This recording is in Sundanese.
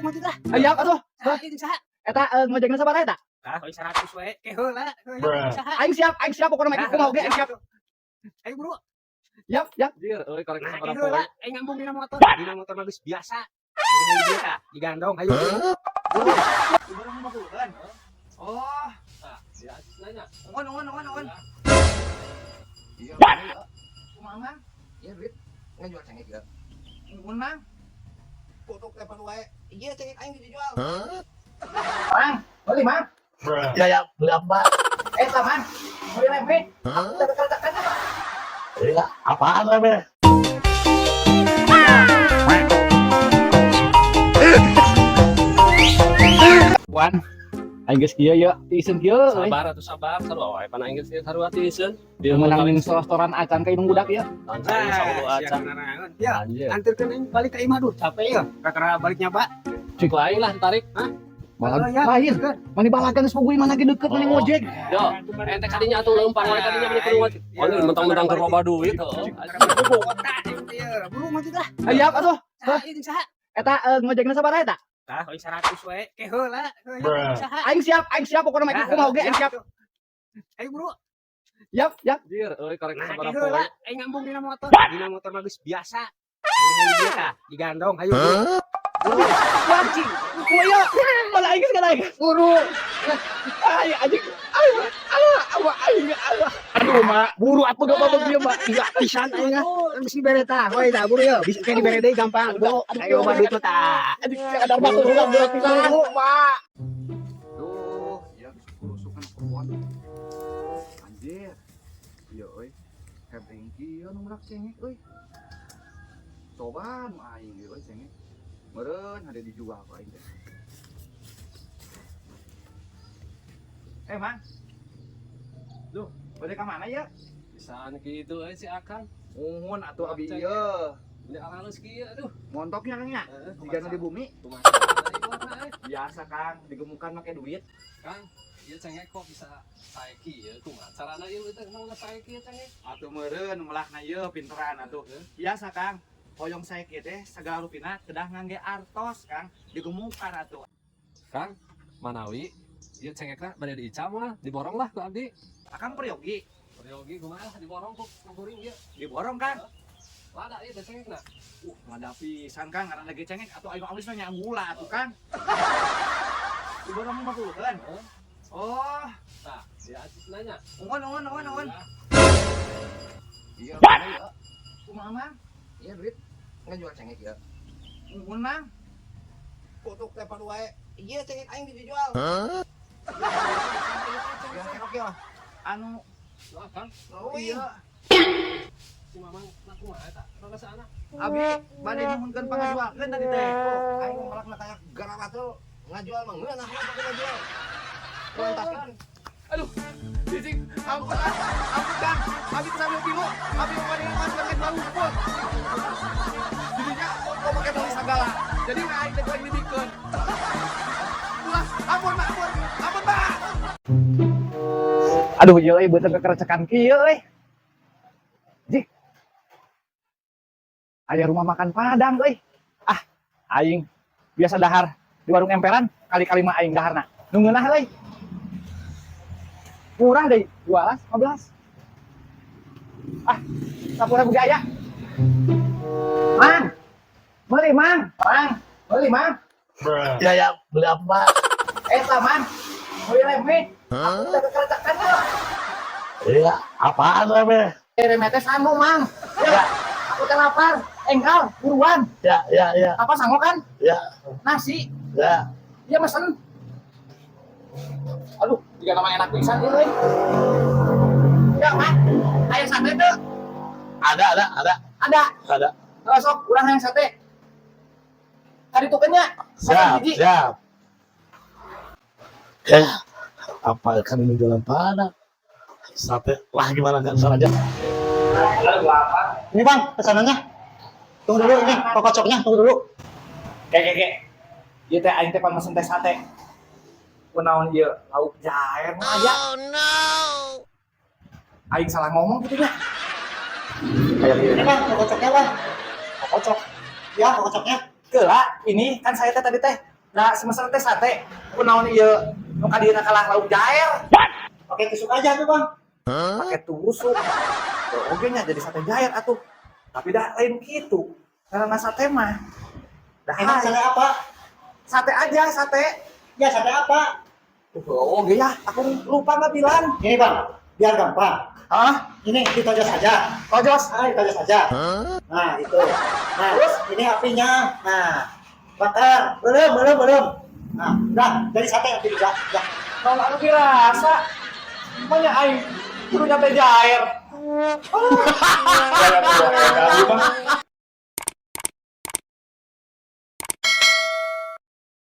Maju lah. Aya atuh. Saha ieu jeung saha? Eta ngojekna sabaraha eta? Tah, euy 100 we. Ke heula. Saha? Aing siap pokokna mah kumaha oge aing siap. Ayo buru. Yap, yap. Jir, euy korek Nah, sabaraha ke poe. heula. Aing ngambung dina motor. Dina motor mah geus biasa. Aing dia tah, digandong hayu. Oh, Tah, ya nanya. nuhun nuhun nuhun nuhun. Iya, Kumaha, Mang? iya duit ngejual cengek ya. Nuhun, Mang. Kutuk telepon wae. Iya cengek aing dijual. Mang, beli, Mang. Ya ya, beli apa? Eta, Mang. Beli leme. Aku kerjakan. Iya, apaan leme? Wan, aing geus kieu ya, tiiseun kieu euy. Sabar atuh sabar, sarua wae pan aing geus sarua tiiseun. Dia Menang ning restoran acan ka indung budak ya. Langsung saulu acan. Ya, Anjir. anterkeun aing balik ka imah duh, capek ya. Kakara balik nyaba. Cik lain lah tarik. Balag Oh, ya. lain. Mani balagan geus puguh mana ge deukeut mani Oh. ngojek. Yo, ente kadinya atuh leumpang wae kadinya meni kudu ngojek. Oh, ini mentang-mentang keur loba duit heuh. Kota aing teh ya. Buru maju lah. Aya atuh. Saha ieu jeung saha? Eta ngojekna sabaraha eta? Tah, euy 100 we. Ke heula. Saha? Aing siap pokokna mah kumaha oge aing siap. Ayo buru. Yap, yap. Jir, euy korek Nah, sabaraha ke poe. heula. Aing ngambung dina motor. Dina motor mah geus biasa. Aing dia tah, digandong hayu. Anjing. Kumaha malah aing geus aing. Buru. Ay, anjing. Ay, alah, awa aing alah. Aduh, mak, buru atuh gak apa-apa kieu, mak. Enggak pisan aing ah. Geus dibere tah. We tah buru yo. Bisa kayak dibere deui gampang. Buru. Ayo mah duit mah tah. Anjing, kadar batu heula berat pisan, mak. Duh, ya kerusukan kebon. Anjir. Iya euy. Hebring kieu nu merak cengek euy. Coba nu aing ieu euy cengek. Meureun hade dijual ku aing teh. Eh, Mang. Duh. Bade ka mana ya? Bisaan kitu euy si Akang. Uhun atuh abi ieu. Ini alus kieu aduh. Montoknya Kang ya? Heeh, Jigana di bumi. Kumaha carana euy? Biasa Kang, digemukan make duit. Kang, ieu cengek kok bisa sae kieu kumaha carana ieu teh emang sae kieu cengek? Atuh meureun melakna ieu pinteran atuh. Biasa Kang, hoyong sae kieu teh sagala rupina kedah ngangge artos Kang, digemukan atuh. Kang, manawi ieu cengekna bade diicam lah, diborong lah ku abdi. Akang peryogi, Peryogi kumaha lah diborong ku kuring ieu. Diborong Kang. Lada ieu teh cengekna. Lada pisan Kang, ngaran lagi cengek atuh aing awis mah nyanggula atuh Kang. Diborong 50 kan? Heeh. Oh, Tah, dia acis nanya. nuhun nuhun nuhun nuhun. Iya, iya. Kumaha Mang? Iya duit ngejual cengek ya. Nuhun Mang. Kutuk telepon wae. Iya cengek aing dijual. Ya kerok ya. Anu Lah, Kang, Oh iya, si Mamang lah kumaha eta? Rada saana. abi bade nyuhunkeun pangajualkeun tadi teh. Oh, aing melakna kayak garawatul ngajual mah ngeunah mah pakai ngajual. Kulantaskeun. Aduh, cicing, ampun, ah, ampun Kang, abi sambil pilu, abi mau bade mas pakai jual rumput. Jadinya kok pakai beli segala. Jadi aing teh kurang dibikeun. Ulah, ampun, Mak, ampun, ampun, Mak. Aduh, ieu euy beuteung kekerecekan kieu euy. Jik. Aya rumah makan Padang euy. Ah, aing biasa dahar di warung emperan, kali-kali mah aing daharna. Nu ngeunah euy. Murah deh, 12, 15. Ah, 10.000 ge aya. Mang. Beli, Mang. Mang, beli, Mang. Ya ya, beli apa? Eta, Mang. Beli leme. Aku udah kekerecekan ya. Iya, apaan leme? Leme teh sangu, Mang. Ya, aku teh lapar. Enggal, buruan. Ya, ya, ya, Apa sangu kan? ya, Nasi. ya. Iya mesen. Aduh, jika nama enak pisan ieu euy. Ya, Mang. Aya sate teu? Ada, ada, ada, Ada. ada. Heeh, sok urang hayang sate. Kaditukeun nya. Siap, Hiji. siap. Eh, apa kan ini jualan Padang? Sate, lah gimana nggak salah aja. Ini bang, pesanannya. Tunggu dulu ini, kocoknya tunggu dulu. Kek kek kek. Ieu teh aing teh pan mesen teh sate. Kunaon ieu lauk jahe mah aya. Oh no. Aing salah ngomong gitu nya. Kayak ieu. Ini bang, kocoknya bang. Kocok. Ya, kocoknya. Keula, ini kan saya teh tadi teh Da semester teh sate. Kunaon ieu nu ka dieuna kalah lauk jair. Pakai tusuk aja tuh, Bang. Pakai tusuk. Oh, oge nya jadi sate jair atuh. Tapi dah lain kitu. Karena sate mah. Dah Emang sate apa? Sate aja, sate. Ya, sate apa? Oh, oge ya, aku lupa nggak bilang. Ini, Bang, biar gampang. Hah? Ini ditojos aja. Tojos. Ah, ditojos aja. Nah, itu. Nah, terus ini apinya. Nah, bakar. Belum, belum, belum. Nah, udah jadi sate nanti juga. Udah. Kalau anu dirasa, makanya aing kudu nyate jair. Kayak kamu, Bang.